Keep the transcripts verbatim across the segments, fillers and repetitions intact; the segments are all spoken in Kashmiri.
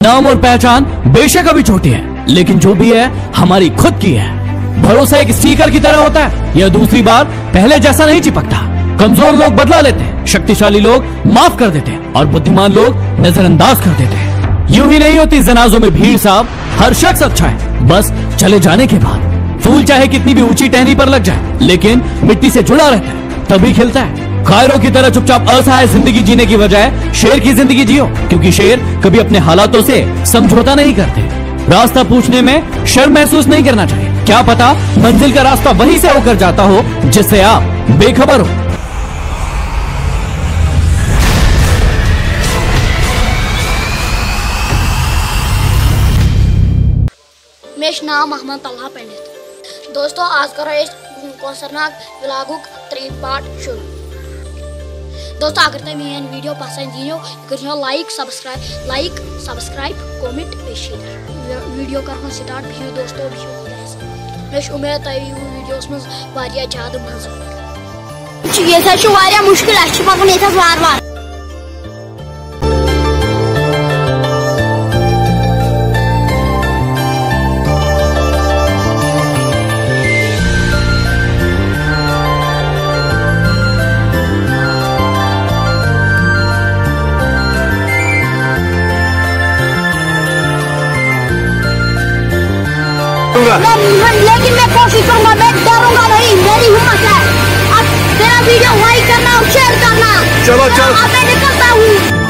नाम और पहचान बेशक अभी छोटी है, लेकिन जो भी है, हमारी खुद की है। भरोसा एक स्टिकर की तरह होता है, यह दूसरी बार पहले जैसा नहीं चिपकता। कमजोर लोग बदला लेते हैं, शक्तिशाली लोग माफ कर देते हैं और बुद्धिमान लोग नजरअंदाज कर देते हैं। यूं ही नहीं होती जनाजों में भीड़ साहब, हर शख्स अच्छा है, बस चले जाने के बाद। फूल चाहे कितनी भी ऊंची टहनी पर लग जाए, लेकिन मिट्टी से जुड़ा रहता है, तभी खिलता है। कायरों की तरह चुपचाप असहाय जिंदगी जीने की बजाय शेर की जिंदगी जियो, क्योंकि शेर कभी अपने हालातों से समझौता नहीं करते। रास्ता पूछने में शर्म महसूस नहीं करना चाहिए। क्या पता मंजिल का रास्ता वहीं से होकर जाता हो, जिससे आप बेखबर हो। مےٚ چھُ ناو محمد طلحہ پنڈت۔ دوستو، آز کرو أسۍ کونسرناگ ولاگُک ترٛیٚیِم پارٹ شروع۔ دوستو، اگر تۄہہِ میٲنۍ ویڈیو پسند یِیو، یہِ کٔرزیو like, subscribe, like, subscribe, comment بیٚیہِ شیئر۔ وی-، ویڈیو کرہون سٹارٹ۔ بِہِو دوستو، بِہِو خۄدایس حوالہٕ۔ مےٚ چھِ اُمید تۄہہِ یِیِو ویڈیوس منٛز واریاہ زیادٕ مزٕ۔ چھُ، ییٚتہِ حظ چھُ واریاہ مُشکِل، اَسہِ چھُ پَکُن ییٚتہِ حظ وارٕ وارٕ۔ میں، میں، لیکن میں کوشش کروں گا، میں ڈروں گا نہیں، میری ہمت ہے۔ اب میرا ویڈیو لائک کرنا اور شیئر کرنا۔ چلو، چلو۔ اب میں نکلتا ہوں۔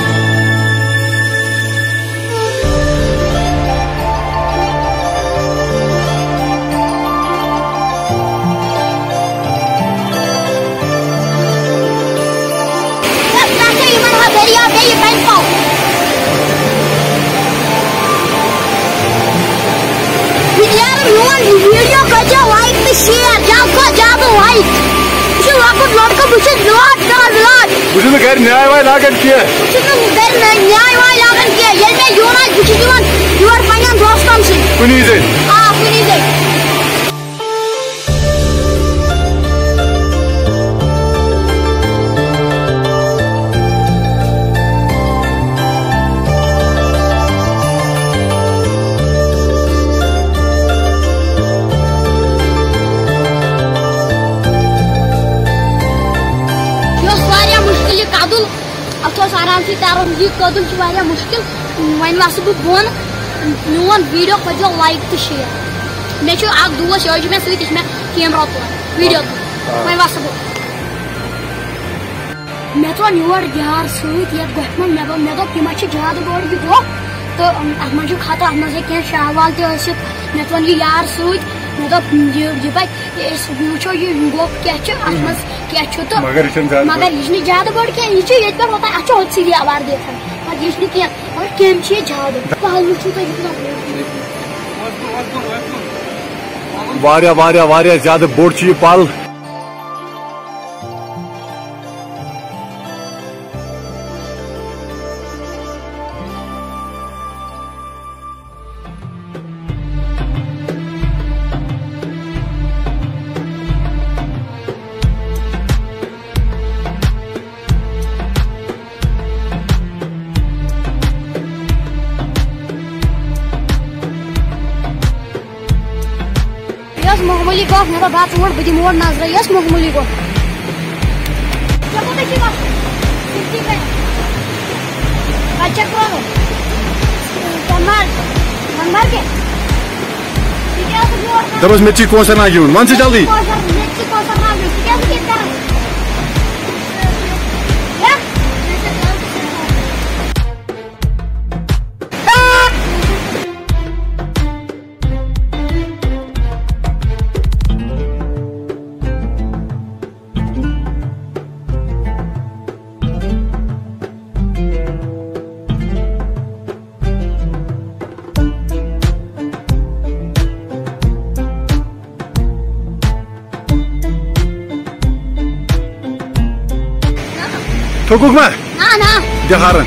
بس، نہ چھِ یِمن ہا دٔریاو بیٚیہِ بنہِ پَو۔ یارٕ، میون ویڈیو کٔرۍزیو لایک تہٕ شیئر، زیادٕ کھۄتہٕ زیادٕ لایک۔ یہِ چھُ لۄکُٹ لڑکہٕ، بہٕ چھُس ولاگ کران، ولاگ۔ بہٕ چھُس نہٕ گرِ نیاے واے لاگان کینٛہہ۔ بہٕ چھُس نہٕ گرِ نیاے واے لاگان کینٛہہ۔ ییٚلہِ مےٚ یُن آسہِ، بہٕ چھُس یِوان یور پننٮ۪ن دوستن سۭتۍ۔ کُنی زٔنۍ۔ آ، کُنی زٔنۍ۔ یہِ اوس واریاہ مُشکِل یہِ کَدُل۔ اَتھ اوس آرام سۭتۍ تَرُن۔ یہِ کٔدٕل چھُ واریاہ مُشکِل۔ وۄنۍ وَسہٕ بہٕ بۄن۔ میون ویٖڈیو کٔرۍزیو لایک تہٕ شِیَر۔ مےٚ چھُ اَکھ دوس، یہِ حظ چھُ مےٚ سۭتۍ، یہِ چھُ مےٚ کیمرہ تُلان، ویٖڈیو تُلان۔ وۄنۍ وَسہٕ بہٕ۔ مےٚ ژون یور یار سۭتۍ یَتھ گۄپھِ منٛز۔ مےٚ دوٚپ، مےٚ دوٚپ، یِم حظ چھِ زیادٕ بٔڑ یہِ گۄپھ۔ تہٕ اَتھ منٛز چھُ خطرٕ، اَتھ منٛز ہیٚکہِ کینٛہہ شاہ وال تہِ ٲسِتھ۔ مےٚ ژون یہِ یار سۭتۍ۔ مےٚ دوٚپ، یہِ، یہِ پَزِ، أسۍ وٕچھو یہِ گۄپھ کیٛاہ چھِ، اَتھ منٛز کیٛاہ چھُ تہٕ۔ مگر یہِ چھُنہٕ زیادٕ مگر بوٚڑ۔ یہِ چھُنہٕ زیادٕ بٔڑ کینٛہہ، یہِ چھُ ییٚتہِ پٮ۪ٹھ واتان، اَتھ چھُ ہوٚتہِ سۭتۍ آوار دیکھان۔ مگر یہِ چھُنہٕ کینٛہہ، مگر کیٚمۍ چھِ یہِ زیادٕ۔ پَہل وٕچھِو تُہۍ یہِ کوٗتاہ بوٚڑ چھُ۔ واریاہ واریاہ واریاہ زیادٕ بوٚڑ چھُ یہِ پل۔ یہِ اوس معموٗلی کَتھ، مےٚ دوٚپ، بہٕ اَژٕ اور، بہٕ دِمہٕ اور نظرہ، یہِ ٲس معموٗلی کَتھ۔ ژےٚ کوٚتَتھ چھُے وَسُن؟ سِٹی پٮ۪ٹھ۔ کَتہِ چھےٚ ترٛاوُن؟ سۄنمرگ۔ سۄنمرگہِ؟ ژٕ کیٛاہ ٲسٕکھ یور کران؟ دَپُس، مےٚ تہِ چھِ کونسرناگ یُن، وَن ژٕ جلدی۔ کونسر، مےٚ تہِ چھِ کونسرناگ یُن، ژٕ کیٛاہ ٲسٕکھ ییٚتہِ کران؟ ہہ؟ تھوٚکُکھ ما؟ نہ، نہ۔ دِ ہارن۔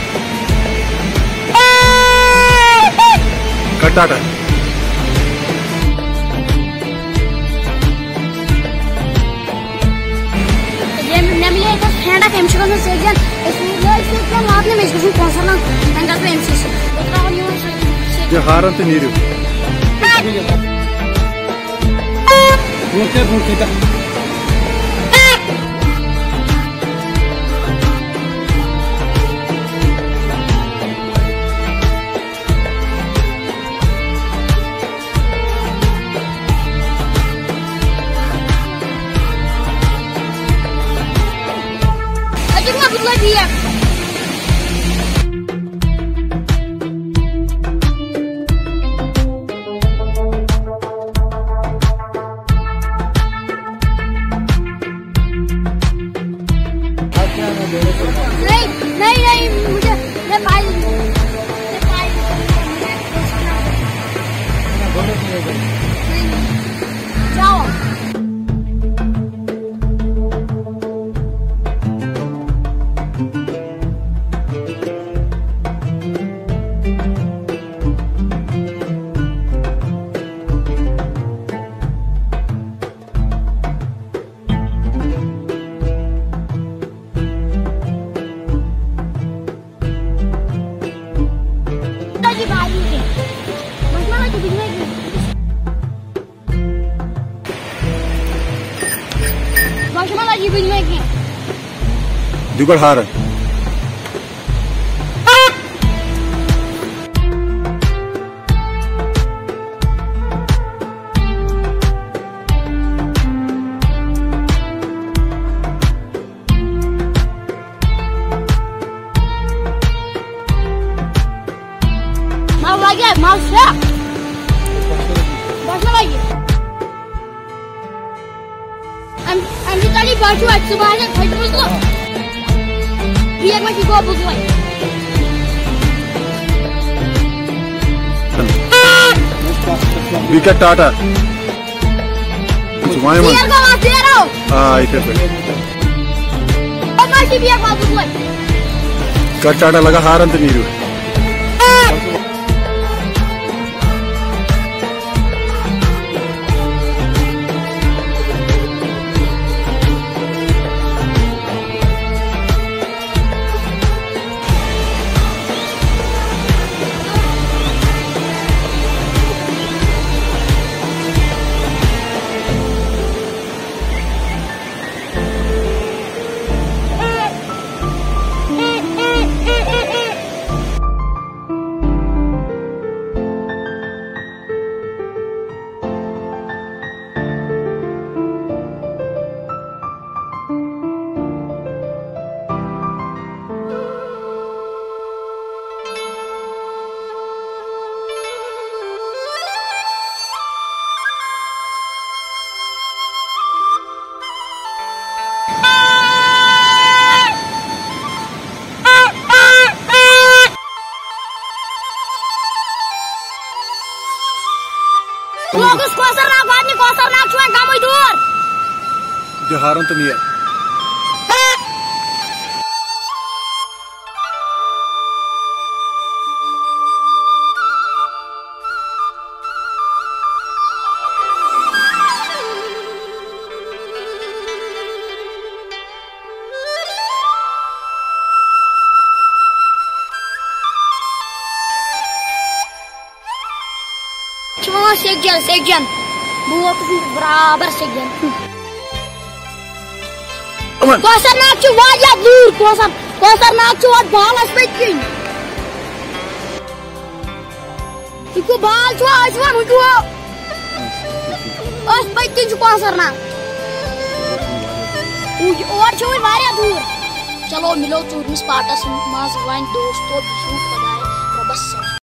کٹ ٹاٹا۔ ییٚمۍ، مےٚ مِلے ییٚتہِ فرٛٮ۪نٛڈ اَکھ، أمِس چھُ گژھُن سۭتۍ زَن، أسۍ وٲتۍ سۭتۍ زَن واتنہِ، مےٚ چھُ گژھُن کونسرناگ، وۄنۍ گژھٕ بہٕ أمۍ سٕے سۭتۍ۔ بہٕ ترٛاوَن یِمَن سۭتۍ۔ یہِ ہارن تہٕ نیٖرِو۔ برونٛٹھ کَر، برونٛٹھ کَر۔ اَتہِ ما بہٕ تُلہٕ بیگ؟ نہیں، نہیں، نہیں، مجھے، میں پائے نہیں۔ میں پائے نہیں۔ نہیں، نہیں۔ جاؤ۔ دِگڑ ہار۔ مَزٕ لَگہِ، مَزٕ چھا؟ بَس ما لَگہِ۔ اَمہِ، اَمہِ سۭتۍ ژَلہِ بَچہٕ اَتہِ، ژٕ باسہِ کھٔجمٕژ تہٕ بیگ ما چھِ گوٚو بُزوے۔ وِکیٹ ٹاٹا۔ ژٕ وَنہِ وۄنۍ۔ ژیر گوٚو اَتھ، ژیر آو۔ آ، یِتھَے پٲٹھۍ۔ او، ما چھِ بیگ ما بُزوے۔ کَر ٹاٹا لگا ہارن تہٕ نیٖرِو۔ لوگُس کوثر ناگ واتنہِ، کوثر ناگ چھُ وۄنۍ کمٕے دوٗر۔ دِ ہارن تہٕ نیر۔ چھِ وَنان سیٚکہِ جَن، سیٚکہِ جَن۔ بہٕ ووتُس برابر سیٚکہِ جَن۔ کوثر ناگ چھُ واریاہ دوٗر، کوثر، کوثر ناگ چھُ وَتھ بالَس پٔتۍ کِنۍ۔ یہِ کیٛاہ بال چھُ اَز یِوان، ہُہ کیٛاہ؟ أسۍ پٔتۍ کِنۍ چھُ کوثر ناگ۔ ہُہ، اور چھُ وۄنۍ واریاہ دوٗر۔ چلو، مِلو ژوٗرمِس پارٹَس منٛز وۄنۍ دوستو، بِہِو خۄداے رۄبَس حوالہٕ۔